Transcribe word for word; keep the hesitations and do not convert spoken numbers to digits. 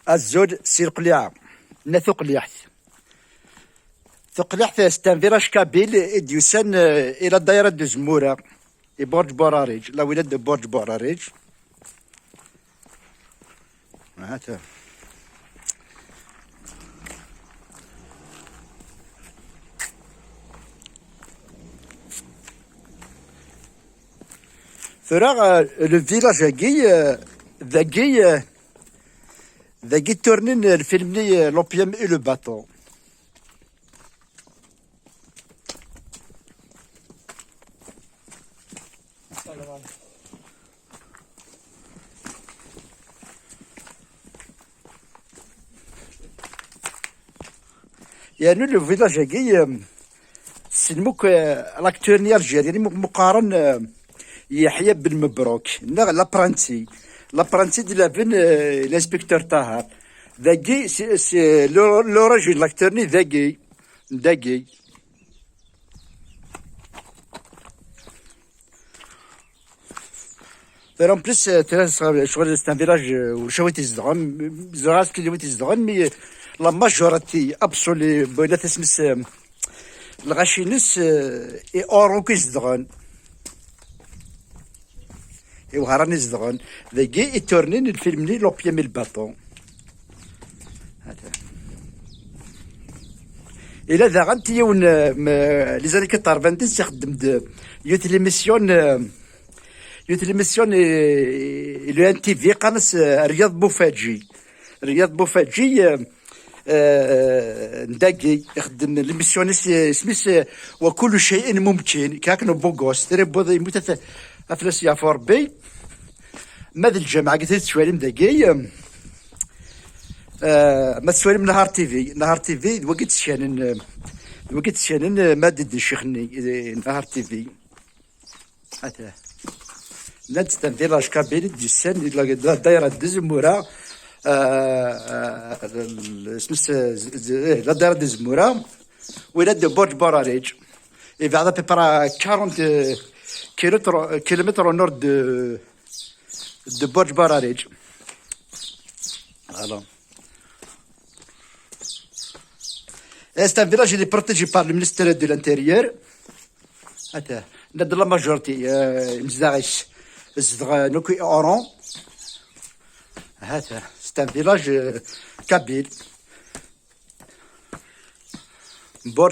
Azul si Leqliɛa, n At Uqliḥt. Tuqliḥt, c'est un village kabyle i d-yusan, euh, i la daïra de Zemmura, i Burǧ Burariǧ, la wilaya de Burǧ Burariǧ. Hata. Tura, euh, le village-agi, euh, dagi, euh, dagi turnin lfilm-nni, euh, L'opium et le bâton. Yernu le village-agi, euh, tessnem akk, euh, l'acteur-nni algérien i mu-, mu qqaren, euh, Yeḥya Ben Mebrouk, neɣ l'apprenti. L'apprenti de la ben, euh, l'inspecteur Tahar. Dagi, c'est, c'est l'o-, l'origine, l'acteur-nni dagi, dagi. Tura, en plus, euh, tura, ccɣel, c'est un village, euh, ulac wi t-izedɣen, ẓriɣ ass kan wi t-izedɣen, mais, euh, la majorité absolue, bon, la tasmis, euh, lɣaci-ines, euh, i Uruk i zedɣen. I Wehran i zedɣen. Dagi i turnin lfilm-nni L'opium et le bâton. Ila daɣen yiwen, euh, m-, les années quatre-vingt-dix, ixeddem-d yiwet l'émission, euh, yiwet l'émission, euh, le N T V, qqaren-as, euh, Riyad Bufaji. Riyad Bufaji, euh, euh, n dagi, ixeddem l'émission-is, euh, isem-is, euh, وكل شيء ممكن, kra akken n ubugos, tira yewweḍ, yemmut af-, aflas yeɛfu Rebbi. Ma d lǧameɛ i tettwalim dagi, euh, Eh, ma tettwalim Nahar T V, Nahar T V d wagi d-sskanen, eh, d wagi d-sskanen, eh, ma d ccix-nni, eh, Nahar T V. Ata. Nnan-d c'est un village kabyle i d-yessan di la, la daïra de Zemmoura, eh, eh, l-, isem-is, eh, z-, z-, eh, la daïra de Zemmoura, wilaya de Burj Burariǧ. Yebɛed à peu près quarante kilomètres, kilomètres au nord de, de Burj Burariǧ. Voilà. Et c'est un village, il est protégé par le ministère de l'Intérieur. Ata, la majorité, euh, imezdaɣ-is zedɣen akk i Oran. Ata, c'est un village, euh, kabyle. Burj